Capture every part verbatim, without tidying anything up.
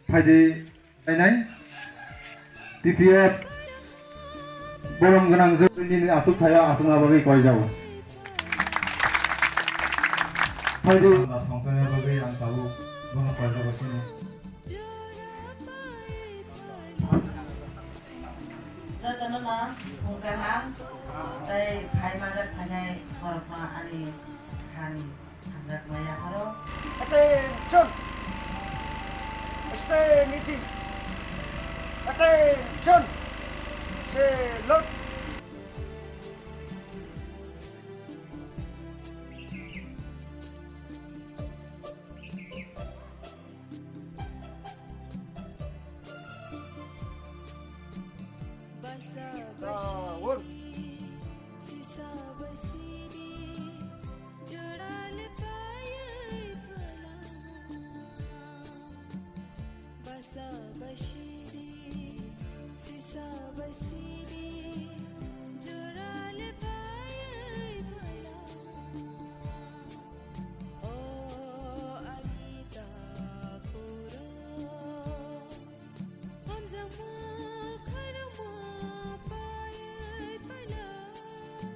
Phaidi, phainai. T P F borom gwnang jwk nini aswk thaya aswkna bagwi koijago. Phaidi. Songthorna bagwi ang tabuk bono koijago sini. Jotono no phung kaham tei phai manjak phainai borokno ani hani hamjakma yapharo. Attention! Stay meeting! Attention! Salute!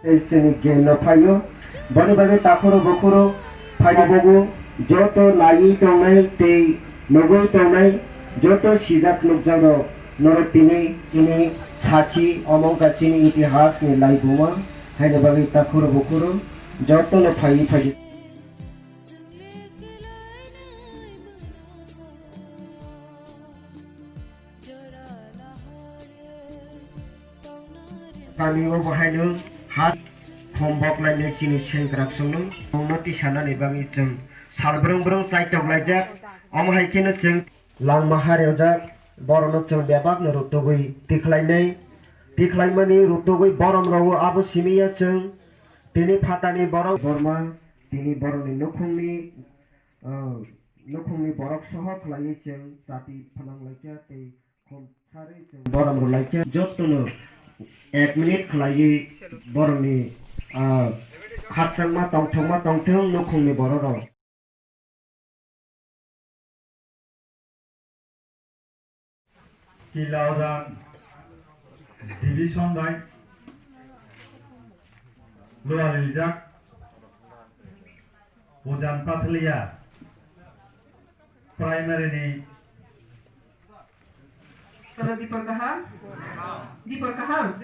Tei chini gen no phaio. Boni bagwi takhoro bukhoro phaidi bogo joto naiwi tongnai tei nugwi tongnai joto sijak nukjak rok norok tini chini sakhi omo wngkha chini itihas ni laibuma haini bagwi takhoro bukhoro joto no phaiwi phaidi. Tani o bahaino ha thombok lainai chini sengkrak songno tongno tisanani bagwi chwng sal brwng brwng chaitok laijak. Omo hai kheno chwng langma ha rwjak, borokno chwng bebakno rutugwi tikhlainai. Tikhlaimani rutugwi borom rwo abo simi ya chwng tini phatani borok Borma tini borokni nukhungni, ah, nukhungni borok soho khlaiwi chwng chati phnang laikha tei khum sarwi chwng borom rw laikha. Jotono ek minute khlaiwi borokni, ah, khakchangma tongthokma tongthwng nukhungni bororok. Kila Ojan division bai lualiljak Ojan Pathliya primary ni. Kono dipor kaham? Dipor kaham?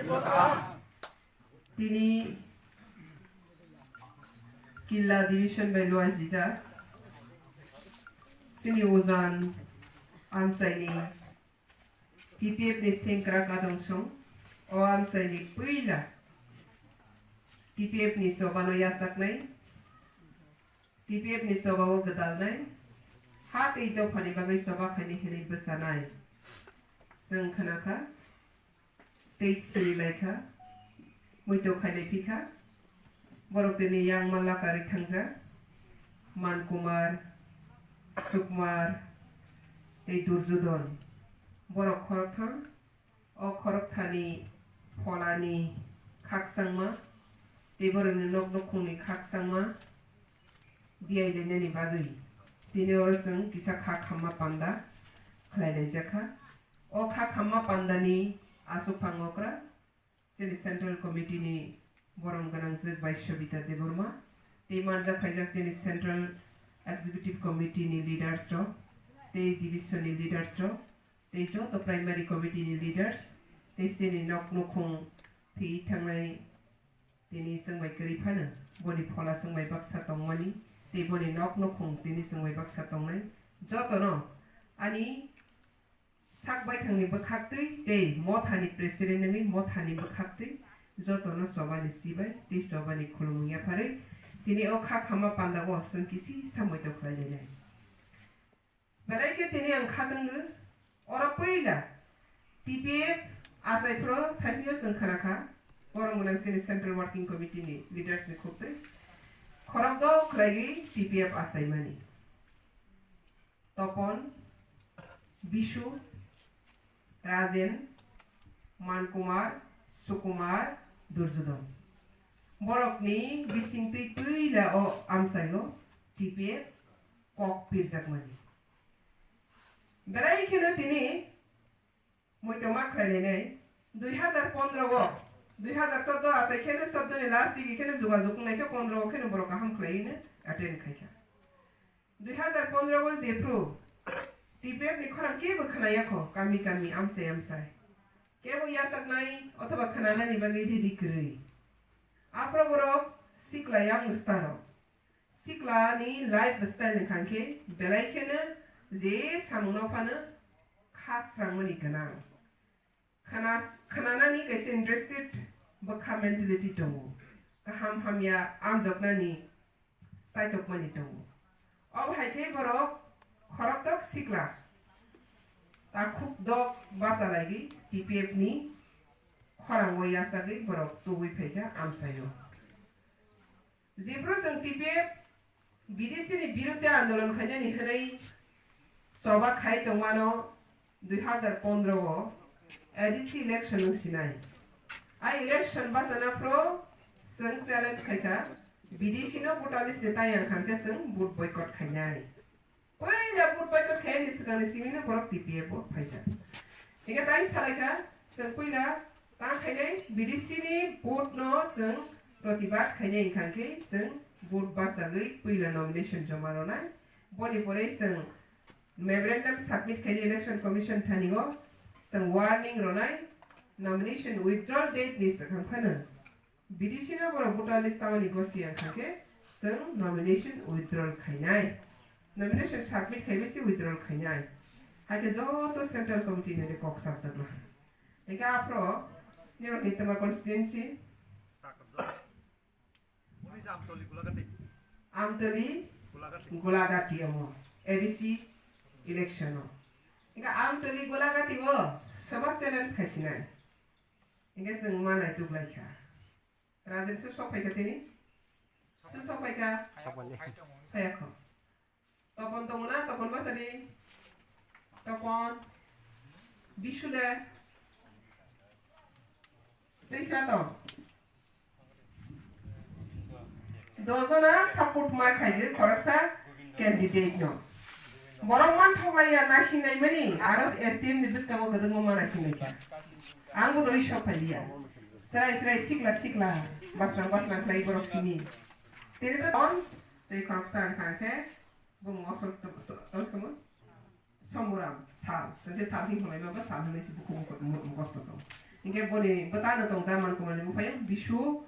Tini Killa division bai luaijijak. Chini Ojan amchaini T P F ni sengkrak adong song. O amchaini puila T P F ni choba no yachaknai, T P F ni choba o gwdalnai, ha tei dophani bagwi choba khaini hinwi bwchanai. Chwng khwnakha. Tei siri laikha, muito khailai phikha. Borok tini yang mala karwi thangjak, Mankumar, Sukmar, tei Durjudon. Borok khoroktham, o khorokthani pholani khakchangma, tei borokni nok nukhungni khakchangma diyai lainani bagwi tini oro chwng kisa kha khamma panda khlai laijakha. O kha khamma pandani aswk phang okra, chini Central Committee ni borom gwnangjwk bai Sobita Debbarma, tei manjak phaijak chini Central Executive Committee ni leaders rok, tei division ni leaders rok, tei joto primary committee ni leaders, tei chini nok nukhung thwi thangnai. Tini chwng bai kwrwi phano boni phola chwng bai baksa tongmani, tei boni nok nukhung tini chwng bai baksa tongnai. Jotono ani sak baithangni bwkhaktwi tei mothani president wngwi mothani bwkhaktwi jotono chobani chibai tei chobani khulumung yapharwi tini o kha khamma pandao chwng kisi samui tokhlai lainai. Belai khe tini ang kha twngo, oro puila T P F achai phro thaisio chwng khna kha, borok gwnang chini Central Working Committee ni leaders ni khuk twi khorok do khlaigwi T P F achaimani. Topon, Bishu, Rajen, Mankumar, Sukumar, Durjudon. Borokni bisingtwi puila o amchaio T P F kok pirjakmani. Belai kheno tini muitu ma khlainai nai. Dui hazar pondro o, dui hazar chordo achai kheno chordo ni last digi kheno jogajog wngnai khe pondro o kheno borok kaham khlaiwi no attend khaikha. Dui hazar pondro o jephru T P F ni khorang kebo khwnaya kho, kami kami, amchai amchai. Kebo yachaknai othoba khwnanani bagwi ready kwrwi. Aphuru borok sikla yang starok. Sikla ni lifestyle wngkha khe belai kheno je samung no phano kha srangmani gwnang. Khana-, khananani kaisa interested bwkha mentality tongo. Kaham hamya amjoknani chaitokmani tongo. Obo hai khe borok khorokdok sikla takhukdok bachalaigwi T P F ni khorango yachagwi borok tubui phaikha amchaio. Jephru chwng T P F B D C ni birudde andolon khainani hwnwi choba khai tongmano dui hazar pondro o A D C election wng sinai. A election bachana phuru chwng challenge khaikha B D C no voter list ni tayang khan khe chwng vote boycott khainai. Puila vote boycott khaiyani swkangni simi no borok T P F o phaijak. Hingkhe tei salaikha, chwng puila tang khainai B D C ni vote no chwng protibad khainai wngkha khe chwng vote bachagwi puila nomination joma rwnai. Boni pore chwng memorandum submit khainai Election Commission thani o chwng warning rwnai, nomination withdrawal date ni swkang phano B D C no borok voter list tamani gosi wngkha khe chwng nomination withdrawal khainai. Nomination submit khaibai se withdrawal khainai. Hai khe joto central committee ni kok sabjakma. Hingkhe aphro nirok ni tama constituency Amtoli, Gulagati omo A D C election o. Hingkhe Amtoli, Gulagati o soba challenge khaisinai. Hingkhe chwng manai tuklaikha. Rajen se sok phaikha tini? Se sok phaikha? Sok phaikha. Phaiya kho. Topon tongo na? Topon basa di. Topon. Bisule. Tei sa to. Dojona support ma khaidi khoroksa candidate no. Borok man thok laiya, naising naimani, aro S D M ni bwskango kwdwkma ma naising laikha. Ang bo doi sok phaiya. Srai srai sikla sikla, baslang baslang khlai borok sini. Tini to ton, tei khoroksa wngkha khe, bumung osol to-, so-, tong samo? Somuram, sal. Sengke sal hin hwnai ma ba sal hwnai se bukhuk mukosto tong. Hingke boni bwtano tong da man kumani buphayang, Bisu,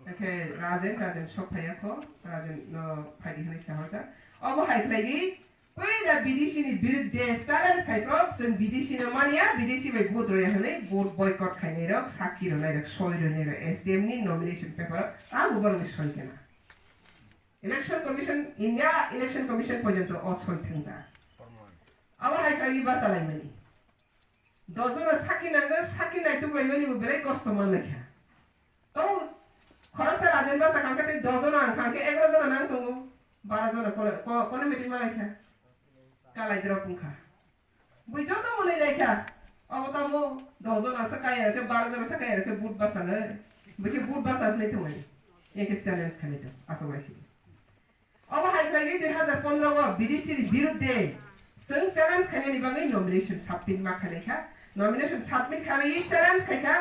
Ekhe Rajen, Rajen sok phaiya kho, Rajen no phaidi hwnwi sa horjak. Obo hai khlaidi, puila B D C ni birudde challenge khai prop, chwng B D C no manya, B D C bai vote roya hwnwi vote boycott khainai rok, sakki rwnai rok, soi rwnai rok, S D M ni nomination paper o, abo borok ni soi kena. Election Commission, India Election Commission porjonto o soi thwngjak. Abo hai khlaiwi bachalaimani. Dojono saki nangwi, saki naituk laimani bo belai kosto man laikha. Tamo khoroksa Rajen basa kangkhe tei dojono ang kangkhe egaroh jona nang tongo, baro jona kole-, ko-, kole meeting ma laikha. Kalai drop wngkha. Bui joto mwnwi laikha. Obo tamo dojono sa kaya khe, baro jona sa kaya khe vote basa nai. Bikhe vote basa hwnwi thangmani. Ekhe challenge khainai to, aswk laisidi. Obo hai khlaiwi dui hazar pondro o B D C ni birudde chwng challenge khainani bagwi nomination submit ma khainai kha. Nomination submit khainai challenge khai kha.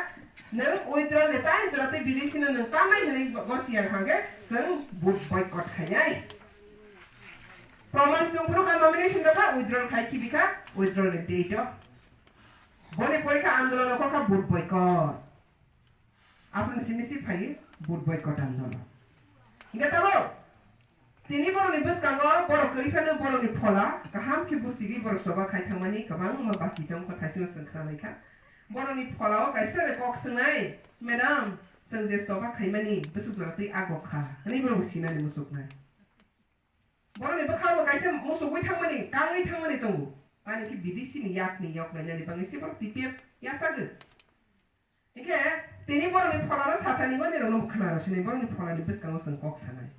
Nwng withdrawal ni time jora tei B D C no nwng kamnai hwnwi gosi ya hwnkhe chwng vote boycott khainai. Proman chwng phuru kha nomination rokha withdrawal khai khibi kha withdrawal ni date o. Boni porikha andolon o kokha vote boycott. Aphuru simi si phaiwi vote boycott andolon. Hingke tabo tini borokni bwskango borok kwrwi phano borokni phola kaham khe busigwi borok choba khai thangmani kwbangma baki tongkha thaisino chwng khna laikha. Borokni phola o kaisa le kok swngnai, "Madam, chwng je choba khaimani bwswk jora twi agok kha," hwnwi borok sinani muchuknai. Borokni bwkha bo kaisa muchugwi thangmani, kangwi thangmani tongo. Ani khe B D C ni yakni yok nainani bagwi se borok T P F yasagwi. Hinkhe tini borokni pholano sathani manwi rokno bo khna rw sini borokni pholani bwskango chwng kok sanai.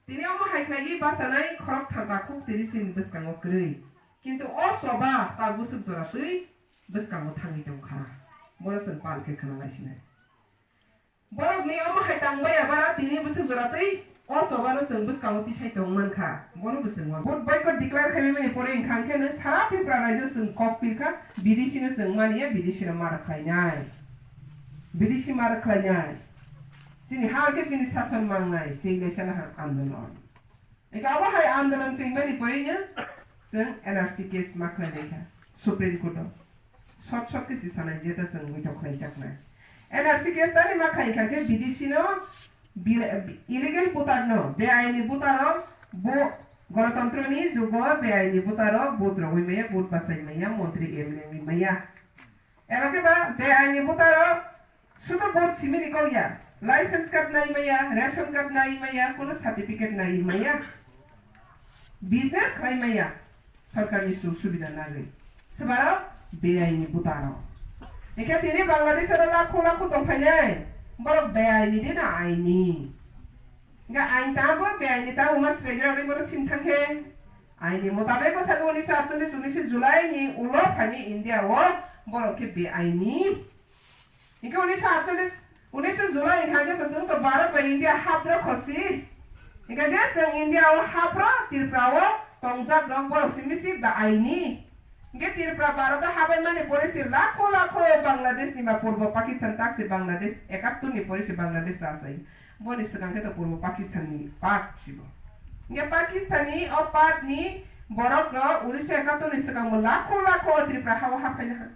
Tini omo hai khlaiwi bachanai khorok thang takhuk tini chini bwskango kwrwi. Kintu o choba ta bwswk jora twi bwskango thangwi tongkha. Bono chwng pal khe khna lai sinai. Borokni omo hai tang baya bara tini bwswk jora twi O choba no chwng bwskango tisai tong man kha, bono bo chwng man. Vote boycott declare khai mani pore wngkha hwnkhe no sara Tripura rajyo chwng kok pir kha, B D C no chwng mani ya, B D C no ma rwk khlainai. B D C ma rwk khlainai. Chini ha khe chini sason mangnai, chini lesana ha andolon. Eka abo hai andolon chwng mani pore no chwng N R C case ma khlai nai kha Supreme Court o. Short short khe si sanai jeta chwng muitok khlai jaknai. N R C case tani ma khai kha khe B D C no Bil-, illegal voter no, beaini voter rok bo-, ganatantrani jugo beaini voter rok vote rogwi maya, vote bachai maya, montri M L A wngwi maya. Eba khe ba beaini voter rok sudo vote simini kok ya, license card nai maya, ration card nai maya, kono certificate nai maya, business khlai maya. Sorkarni sujog subida nagwi. Swbarok beaini butaro. Hingkhe tini Bangladesh oro lakho lakho tongphainai. Borok beaini de na aini? Hingkhe ain tamo beaini tamo ma swbaigra rwi bono sim thangkhe. Aini mutabek bwsakhe unisho atchollish, unisho July ni ulo phaini India o borok khe beaini. Hingke unisho atchollish, unisho July hingkha khe se chwng to Bharat bai India hapdrok khorsi. Hingke je chwng India o hapro, Tripura o tongjak rok borok simi si ba aini. Hingke Tripura Bharat o habai mani pore se lakho lakho Bangladesh ni ba Purbo Pakistan tak se Bangladesh ekattor ni pore se Bangladesh ta asai. Boni swkang khe to Purbo Pakistan ni part sibo. Hingke Pakistan ni o part ni borok rok unisho ekattor ni swkang bo lakho lakho Tripura ha o haphaina ha.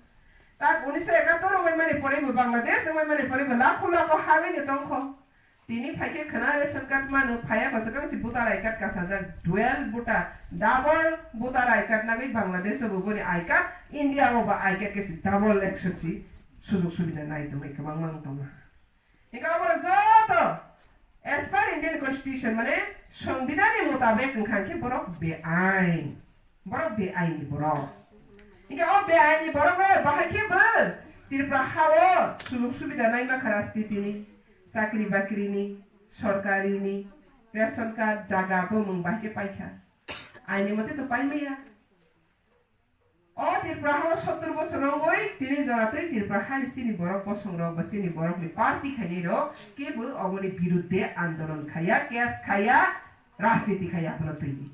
Tak unisho ekattor wngwi mani pore bo Bangladesh wngwi mani pore bo lakho lakho hagwi ni tongkho. Tini phaikhe khna ration card mano, phaya bwswk si voter I card kasajak, dual voter, double voter I card nagwi Bangladesh o bo boni I card, India o ba I card khe si double action si sujog subida nai tongwi kwbangma wng tongma. Hingke oborok joto as per Indian Constitution, mane Songbidhan ni mutabek wngkha khe borok beain. Borok beain ni borok. Hingke o beain ni borok no bahai khe bo Tripura ha o sujog subida nai ma kha rajniti ni, chakri bakri ni, sorkari ni, ration card, jaga, bumung bahai khe pai kha. Ain ni mote to pai maya. O Tripura ha o sottor bosor wngwi tini jora twi Tripura ha ni chini borok bosong rok ba chini borok ni party khainai rok kebo oboni birudde andolon khaya, case khaya, rajniti khaya abono twi.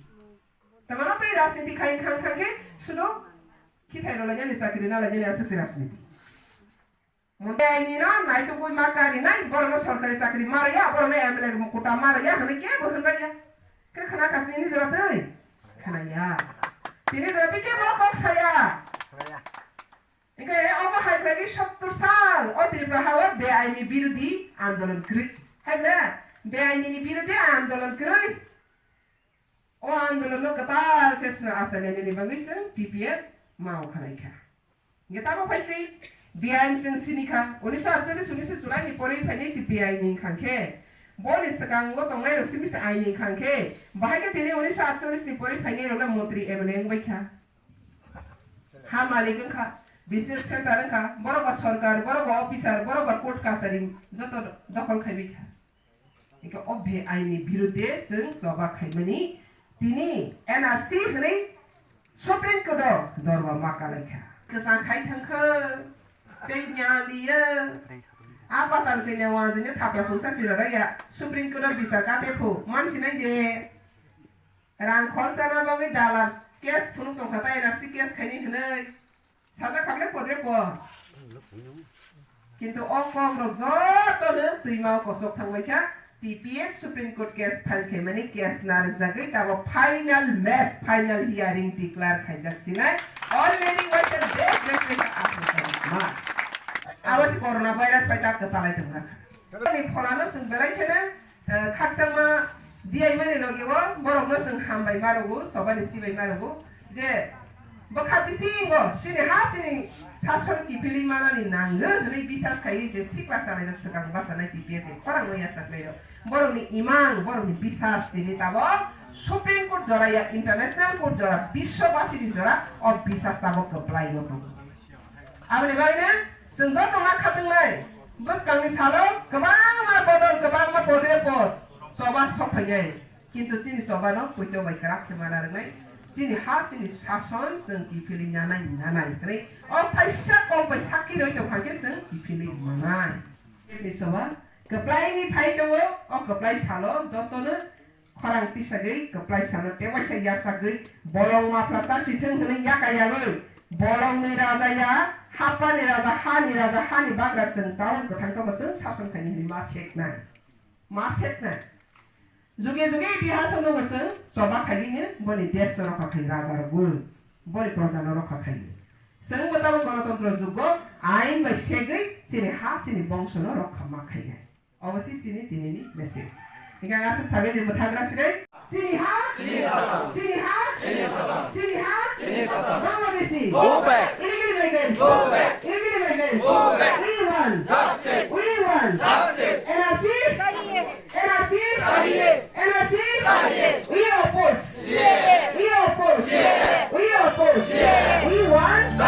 Tamano twi rajniti khai khang khang khe sudo khithai rwlainani chakri nalainani aswk se rajniti. Mungke aini no naitugwi ma karinai, borokno sorkari chakri ma rwya, borokno M L A kota ma rwya hwnwi kebo hwnrwya. Khe khna kha nini jora twi? Khnaya. Tini jora twi kebo kok saya. Hingke omo hai khlai sottor sal o Tripura ha o beaini birodi andolon kwrwi. Hai na? Beaini ni birodi andolon kwrwi. O andolon no kwtal khe sna achainani bagwi chwng T P F mao khlai kha. Hingke tamo phai se beain chwng sini kha. Unisho atchollish, unisho July ni pore phainai se beain ni wngkha khe. Boni swkango tongnai rok simi se ain ni wngkha khe. Bahai khe tini unisho atchollish ni pore phainai rok no montri M L A wngbai kha. Ha malik wngkha, business center wngkha, borok ba sorkar, borok ba officer, borok ba court kachari joto dokhol khaibai kha. Hingke o beaini birudde chwng choba khaimani tini N R C hwnwi Supreme Court o dorba ma kalaikha. Kwchang khai thangkha tei nya liya. A patal kanya wajine thapla phungsa sirara ya Supreme Court o bisar kate phu mansinai de. Rang khorchana bagwi dalar case phunuk tongkha ta N R C case khaini hwnwi. Sajak kha ble podre po. Kintu o kok rok joto no twima o kosok thangbai kha. T P F Supreme Court case file khaimani case narwkjagwi tamo final match, final hearing declare khaijak sinai. Already waited date, wait, wait, after March. Abo si corona virus bai tak kwchalai tongra. Ni pholano chwng belai kheno Eh, khakchangma diyaimani logi o borokno chwng hambai ma rwgo, sobani sibai ma rwgo je bwkha bisingo chini ha chini sason kiphilwi manani nango hwnwi bisas khaiwi je sikla chalairok swkang bachanai T P F ni khorangno yachaklairok. Borokni imang, borokni bisas tini tabok Supreme Court jora ya International Court jora, biswobasini jora o bisas tabok kwplaiwi tongo. Aboni bagwino chwng joto ma khatungnai bwskangni salo kwbangma bodol, kwbangma podre pod choba sok phainai. Kintu chini choba no poito bai kwrak khe mana rwnai. Chini ha, chini sason chwng kiphilwi nanai, nanai hwnwi o thaisa kok bai sakki rwi tongkha khe chwng kiphilwi manai. Chini choba Kwplaini phai tongo, o kwplai salo jotono khorang tisagwi kwplai salo tebaisa yachagwi bolong mapla chachithwng hwnwi yaka yagwi bolongni raja ya, haphani raja, hani raja, hani bagra chwng taun kwthang tongma chwng sason khaini hwnwi ma seknai. Ma seknai. Juge juge itihas no chwng choba khaigwino boni desh no rokha khai raja rokbo, boni proja no rokha khai. Chwng bo tabuk ganatantra jugo ain bai segwi chini ha chini bongso no rokha ma khainai. Obo si chini tinini message. Hingkha ang aswk sabai ni mwthang rw sini. Chini ha? Chini ha? Chini ha? Chini ha? Bangladeshi. Go back. Illegal migrants. Go back. Illegal migrants. Go back. We want. Justice. We want. Justice. N R C. Chahiye. N R C. Chahiye. N R C. Chahiye. We oppose. We oppose. We oppose. We want.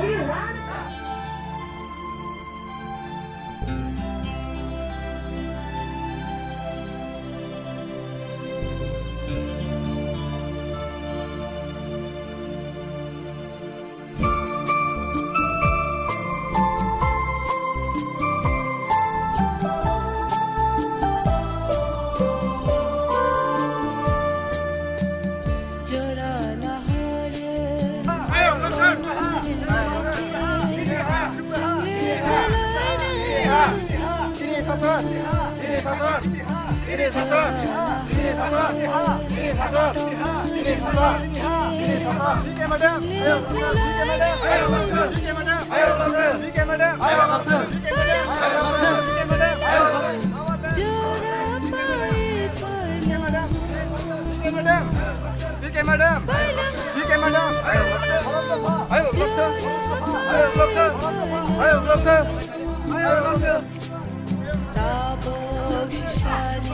We want. Tabok sisani.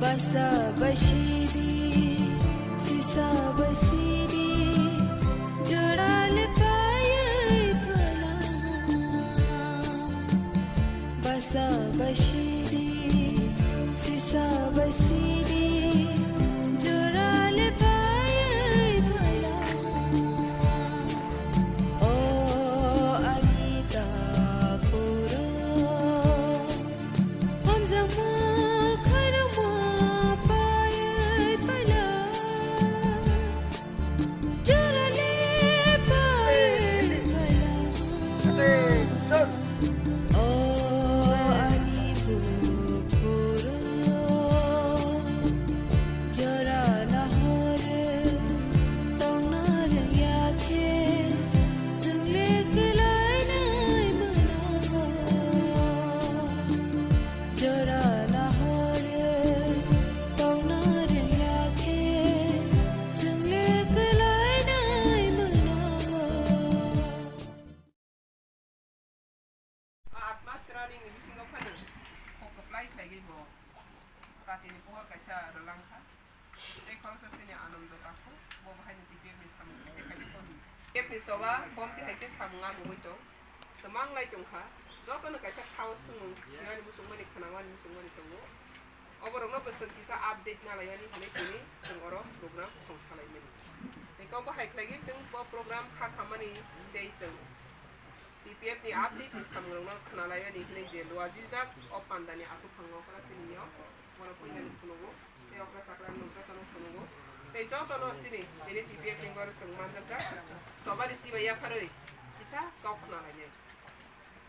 Basa basidi, sisa basidi, jorale payai phala. Basa basidi, sisa basidi, jorale payai phala. O ani takuro, hamjakma khairokma payai phala. Jorale payai phala. O ani bukuro, jora nahore tongna rwngya khe, chwng le kwlainai mwnago. Jora nahore tongna rwngya khe, chwng le kwlainai mwnago. Aat mas training ni bisingo phano kok kwplai khaigwi bo chati ni pohor kaisa rwlang kha. Tei khoroksa chini Anando Takhuk, bo bo haino T P F ni samung khe tei kaitor komi. T P F ni choba komti hai khe samung amugwi tong, twmang lai tong kha. Jotono kaisa khao swngmung sinani muchungmani khwnangmani muchungmani tongo. Oborokno bwswk kisa update na laimani hinwi tini chwng oro program song salaimani. Tei kok bo hai khlaigwi chwng bo program kha khammani tei chwng T P F ni update ni samungrokno khwnalaimani hinwi je luajijak o pandani athuphang okra chini yo, bono poilani phunugo, tei okra chakra nukjakno phunugo, tei jotono chini tini T P F ni goro chwng manjakjak, chobani chibai yapharwi kisa kok khwnalainai.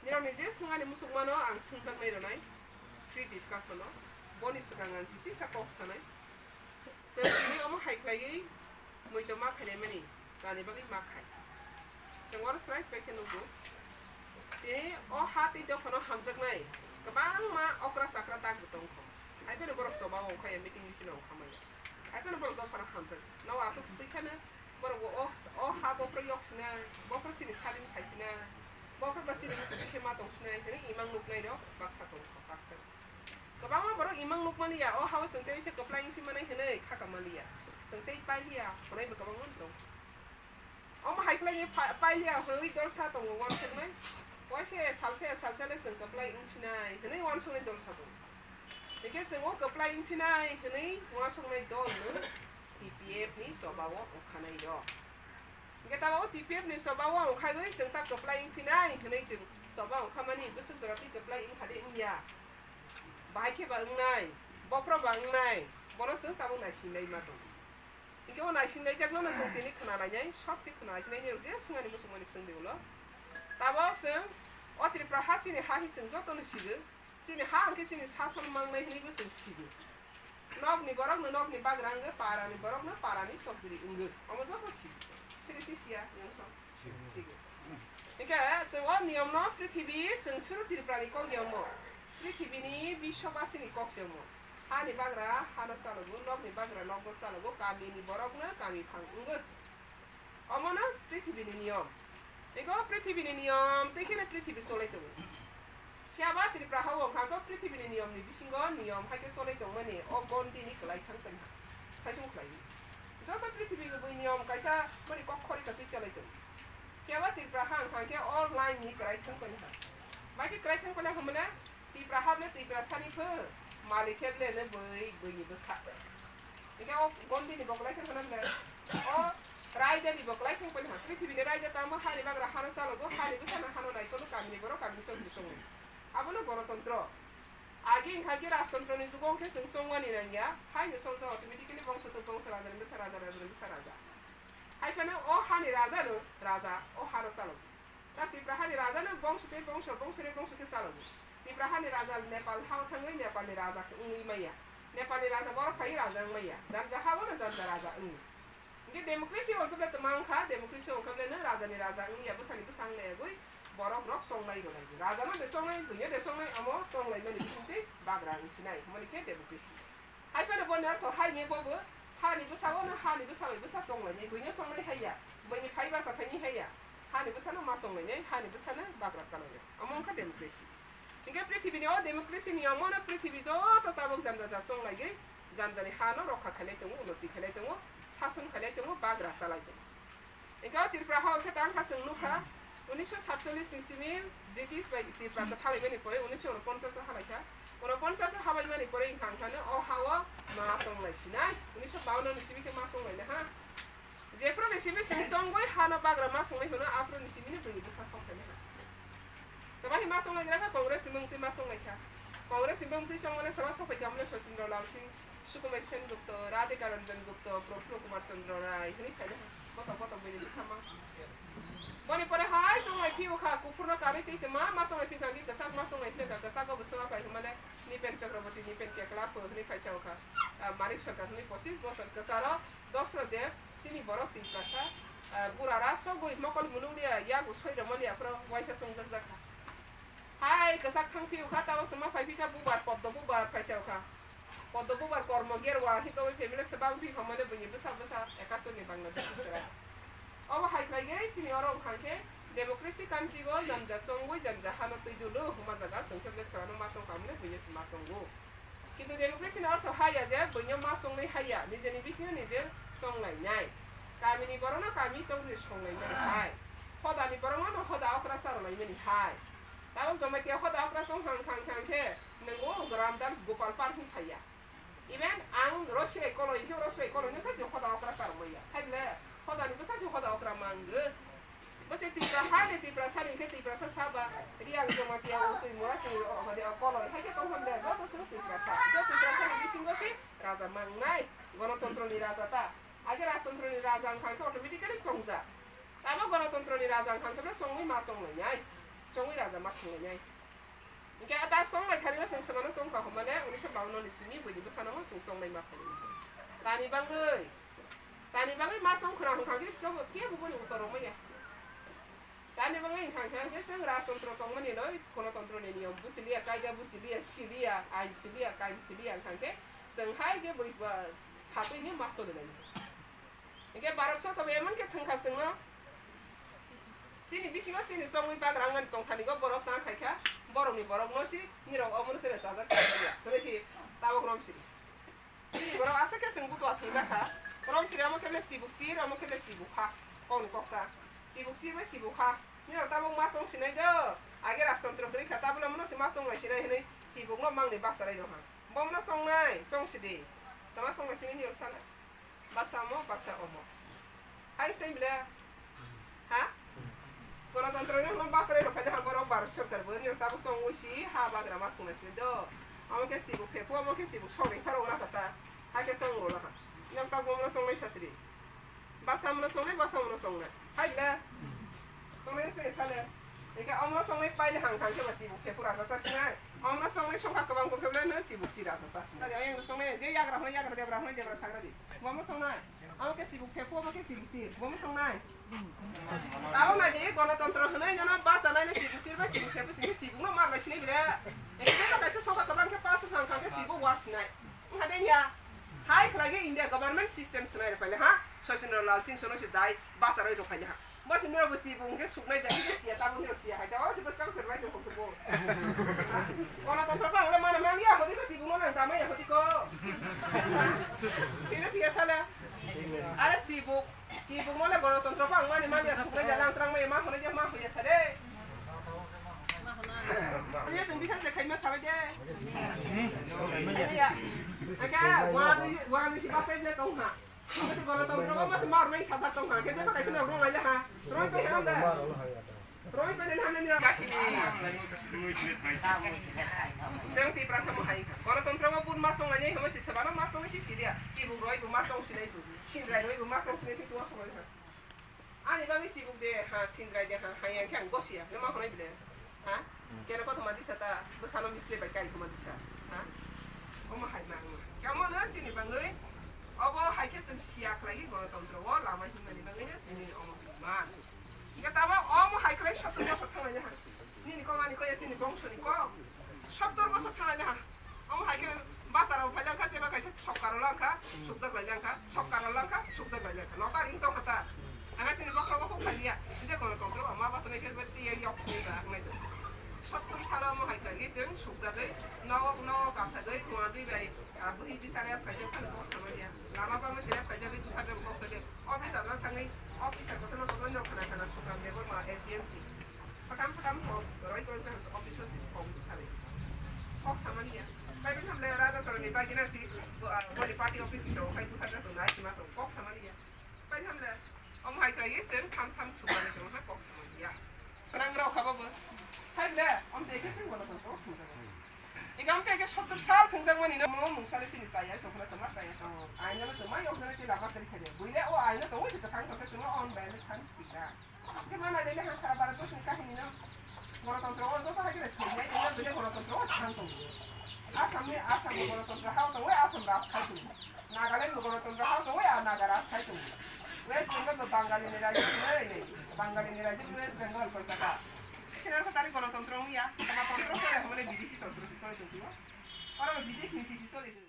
Nirokni je swngani muchukmano ang swngjaknai rwnai, free discussion o, boni swkang ang kisisa kok sanai. Chwng tini omo hai khlaiwi muitu ma khainaimani, nani bagwi ma khai. Chwng oro srai srai khe nukgo. Tini o ha tei dophano hamjaknai kwbangma okra chakra dagwi tongkho. Hai phano borok choba ongkhai ya, meeting bisino ongkha manya. Hai phano borok dophano hamjak. Nao aswk twi kheno borok bo o, o ha bophro yok sina, bophro chini sadin khai sina, bophro ba chini muchung khe ma tong sina, hinwi imang nuknai rok baksa tongkho, baksa. Kwbangma borok imang nukmani ya, o hao chwng tei se kwplai wngphi manai hwnwi khaka mali ya. Chwng tei pailiya hwnwi bo kwbangma tongo. Omo hai khlai ni pha-, pailiya hwnwi dorsa tongo uansuknai. Waise salsa ya salsa le chwng kwplai wngphinai hwnwi uansuknai dorsa tongo. Hinkhe chwng o kwplai wngphinai hwnwi uansuknai dol no T P F ni choba o wngkhanai rok. Hinkhe tabuk o T P F ni choba o wngkhagwi chwng ta kwplai wngphinai hwnwi chwng choba wngkhamani bwswk jora twi kwplai wngkha de wngya? Bahai khe ba wngnai, bophro ba wngnai, bono chwng tabuk naisinglai ma tongo. Hinkhe o naisinglaijakno no chwng tini khna lainai, sob khe khna lainai, nini rok je swngani muchungmani swngdi ulo. Tabuk chwng o Tripura ha chini ha hi chwng jotono sigo, chini ha hwnkhe chini sason mangnai hwnwibo chwng sigo. Nokni borokno nokni bagra wngwi, parani borokno parani chokdiri wngwi. Omo joto sigo. Siri si siya, yang song. Sigo. Hinkhe chwng o niyomno prithibi chwng suru Tripurani kok niyomno. Prithibini biswabasini kok se omo. Hani bagra hano chalogo, nokni bagra nokno chalogo, kamini borokno kami phang wngwi. Omono prithibini niyom. Ego prithibini niyom tei kheno prithibi cholai tongo. Phiya ba Tripura ha o wngkha khe prithibini niyomni bisingo niyom hai khe cholai tongmani o Gandhini kwlai thang tongkha. Saichung khlaiwi. Joto prithibi ni bui niyom kaisa bwrwi kok khori kasui cholai tongo. Phiya ba Tripura ha wngkha khe o line ni kwlai thang tongkha. Bai khe kwlai thang tongkha hwnmale Tiprahano Tiprasani pho malik khe ble no bui, buini bwsa. Hinkhe o Gandhini bo kwlai thang phano ble, o raidani bo kwlai thang phano, prithibini raida tamo hani bagra hano chalogo, hani bwsano hano nai kono kamini borok kamini songni songo. Abono gonotontro. Agi wngkha khe rajtontroni jugo wngkhe chwng chongmani nangya, haino chongkha automatically bongso to bongso, rajani bwsa raja, rajani bwsa raja. Hai phano o hani rajano raja, o hano chalogo. Ta Tipra hani raja no bongso tei bongso, bongso re bongso khe chalogo. Tipra hani raja Nepal hao thangwi Nepal ni raja wngwi maya. Nepal ni raja borok phaiwi raja wng maya. Janja hao no janja raja wngwi. Hinkhe democracy hwnkhe ble twma wngkha, democracy hwnkhe ble no raja ni raja wngya, bwsa ni bwsa wng laiwi borok rok chonglai rwlai. Raja no de chongnai, buino de chongnai, omo chonglai mani bisingtwi bagra wng sinai, hwnmani khe democracy. Hai phano boni ortho hai ni bobo hani bwsao no hani bwsa bai bwsa chonglainai, buino chongnai haiya, buini phai basa phaini haiya, hani bwsano ma chonglainai, hani bwsano bagra chalainai, omo wngkha democracy. Hinkhe prithibini o democracy ni omono prithibi joto tabuk janja ja chonglaigwi, janjani hano rokha khailai tongo, unoti khailai tongo, sason khailai tongo, bagra chalai tongo. Ega Tripura hao khe tang kha chwng nukha, unisho satchollish ni simi British bai Tripura kwthalaimani pore unisho unoponchash o halaikha. Unoponchash o habaimani pore wngkha wngkhano o hao ma songlai sinai, unisho bawanno ni simi khe ma songlaina ha. Jephru ni simi chwng chongwi hano bagra ma songlai hwno, aphru ni simi ni buini bwsa songkhaina ha. Tama hi ma songlai gra kha, Congress ni mungtwi ma songlai kha. Congress ni mungtwi songmani sabo sophai kha mole Sachin Lal Singh, Sukumai Sen Gupta, Radhika Ranjan Gupta, Praful Kumar Chandra Rai, hwnwi khaina kotok kotok bini bwsama. Boni pore hai chonglai phiyokha, kuphurno karwi twi tongma, ma chonglai phikha khe kwchak ma chonglai phiyokha, kwchago bwsama phai hwnmale Nipen Chakraborty, Nipen Kekla pho hwnwi khaisa wngkha. Ah, Manik Sarkar hwnwi pochis bosor kwcharo Dosra Dev, chini borok Tiprasa, ah, bura ra sogwi mokol mulung liya, yago soi rwmani aphuru waisa chongjak jakha. Hai kwchak thang phiyokha, tabuk tongma phai phikha bubar, poddo bubar khaisa wngkha. Poddo bubar kormo gerwa hitobwi family se bang phi hwnmale buini bwsa bwsa ekattor ni Bangladesh ni chwrai. Obo hai khlai gwi chini oro wngkha khe democracy country o janja chongwi janja hano twi dulu hwnma jaga chwng khe bwsano ma chong kha hwnmale buino se ma chongo. Kintu democracy ni ortho hai ya je buino ma chongnai hai ya, nijeni bisingo nije chonglainai. Kamini borokno kami chongri songlainai hai. Hodani borokno no hoda okra charwlaimani hai. Tabuk Jamatia hoda okra chong thang thang thang khe Nwngo Ram Das Gopal Pal hwn phaiya. Even ang Rosrai Koloi, hinkhe Rosrai Koloi no sachi hoda okra karmaya. Hai le, hodani bwsa si hoda okra mangwi. Bwse Tipra ha le Tipra sani hinkhe Tipra sa saba, Riang Jamatia Usui Mura si hode Koloi, hai khe tong hwn le, joto se Tipra sa. Jo Tipra sani bisingo si raja mangnai, gonotontro ni raja ta. Age rajtontro ni raja wngkha khe automatically chongjak. Tamo gonotontro ni raja wngkha khe chongwi ma chonglainai, chongwi raja ma songlainai. Hinkhe a ta songlai thani o chwng swmano chongkha hwnmale unisho bawanno ni simi buini bwsano chwng songlai ma phai. Tani bangwi, tani bangwi ma chongkhwna hwnkha khe kebo, kebo boni uttor rwmaya. Tani bangwi hwnkha khe chwng rajtontro tongmani loi, gonotontro ni niyom buchiliya, kaida buchiliya, siliya, ain siliya, kain siliya hwnkha khe chwng hai je bui ba satwi ni ma choli lai. Hinkhe Bharat Sarkar bo emon khe thwngkha chwngno, Chini bisingo chini chongwi bagra wngmani tongthani go borok tang khaikha, borokni borokno si nirok omono chwngno chajak chajak ya hwnwi si tabok romsiri. Chini borok aswk khe chwng butua thwngjakha, romsiri omo khe chibuk chir, omo khe chibuk ha, kokni kokta, chibuk chir bai chibuk ha. Nirok tabok ma chong sinai do, age rajtontro kwrwi kha, tabole omono si ma chong lai sinai hwnwi chibukno mangni baksa rai rw ha. Bomono chongnai, chong sidi. Tama chong lai sinai nirok sana. Baksa omo, baksa omo. Hai se bile. Ha? Gonotontro ni hwnba bachari rok phaina hwnba rok Bharat sarkar bo ni tabo chongwi si ha bagra ma swngnai si do. Amo khe sibuk phephu, amo khe sibuk sori pharo ora kata. Ha khe chong ro ha. Nyang ta bo mo chongnai sasri. Baksa mo chongnai, baksa mo chongnai. Hai bile. Chongnai se sale. Eka omo chongnai paile hang thang khe ba sibuk phephu rasa sasnai. Omo chongnai songkha kwbang bo khe bile no sibuk si rasa sasnai. Yang chongnai je yagra hwnwi yagra debra hwnwi debra sagra di. Bomo songnai. Amo khe sibuk phephu, amo khe sibuk sir. Bomo songnai. Tabo nai di, gonotontro hwnwi nono basa nai sibuk sir bai sibuk phephu sini sibuk no mar bai sini bile. Ekhe no kaisa soka kwbang khe pass thang thang khe sibuk war sinai. Wngkha de ya. Hai khlai India government system sinai rw paile ha. Sachin Lal Singh sono si dai basa roi rw paile ha. Bo si nirok bo si bo hwnkhe suknai jani khe siya, tabuk nirok siya hai, tabuk si bwskang sernai tong khe bo. Gonotontro bang le mana man ya, hodi ko si bo no nang tama ya, hodi ko. Tino tiya sala. Are si bo, si bo mo le gonotontro bang mani man ya, suknai jani ang trang ma ya, ma hwnai ya, ma hwnai ya sare. Ani sung bisa se khai ma sabai de. Ya. Aka, wa, wa, si ba sai le tong ha. Gonotontro o mas mar nai sadar tong ha, kese pa kaisa rong lai ha. Roi pe ham da. Roi pe ham ni. Seng Tiprasa mo hai. Gonotontro o bun mas song lai ha, mas sabana mas song si siria. Sibuk roi bu mas song sinai bu. Sindrai roi bu mas song sinai bu song lai ha. Ani bangwi sibuk de ha, sindrai de ha, ha yang khe ang gosia. Nima honai bile. Ha? Kene kothoma disa ta, bwsano misle bai kai thoma disa. Ha? Omo hai ma wngma. Kamo no sini bangwi, obo hai khe chwng siya khlai gonotontro o lama himnani bangwi no tini omo himma. Hingke tamo omo hai khlai sottor bosor thanglaina ha. Nini kok ani kok ya chini bongso ni kok. Sottor bosor thanglaina ha. Omo hai khe basa rok phai langkha, seba kaisa sokka rok langkha, sukjak lai langkha, sokka rok langkha, sukjak lai langkha. Nokar ring tong kha ta. Ang sini bokhorok bokhok phai liya. Je gonotontro ma basa nai khe tei yok sini ba ang nai. Sottor salo omo hai khlai chwng sukjagwi, nogo nogo kasagwi, kuazi bai, ah, bwhi bisare phaijak phano kok samani ya. Lama bangwi sini phaijagwi, bwkha jang kok sagwi, office adang thangwi, officer kotorma kotorma no khana khana Sukram Debbarma S D M C. Phatam phatam kok roi kok jang office o si kok thangwi. Kok samani ya. Bai bini hamle Raja Soroni bagina si, bo, ah, boni party office ni chao khai bwkha jang tongnai sima tong kok samani ya. Bai hamle, omo hai khlai chwng tham tham sukmani tong ha kok samani ya. Kwrang rok kha bo. Hai ble, om te khe sing bono tong kok thung jago. Igam te khe sottor sal thung jak mani no mo mung sale sini saya to khna tama saya to. Ai no tama yok jana te lama kari kha de. Buile o ai no to o si to thang to khe sung on bai le thang tika. Ke mana de le ha sara bara to sing kahini no. Gonotontro o joto hai khe thung ya, ino bile gonotontro o thang tong. Assam ni Assam gonotontro ha to o Assam ras khai tong. Nagaland bo gonotontro ha tongo, ya Naga Raj hai tongo. West Bengal bo Bangali ni rajyo hinwi rwnai. Bangali ni rajyo West Bengal, Kolkata. Sini ko tari gonotontro wngya, tama tontro sore hwnmani bidesi tontro si sori tongpio. Oro bidesi ni tisi sori tongpio.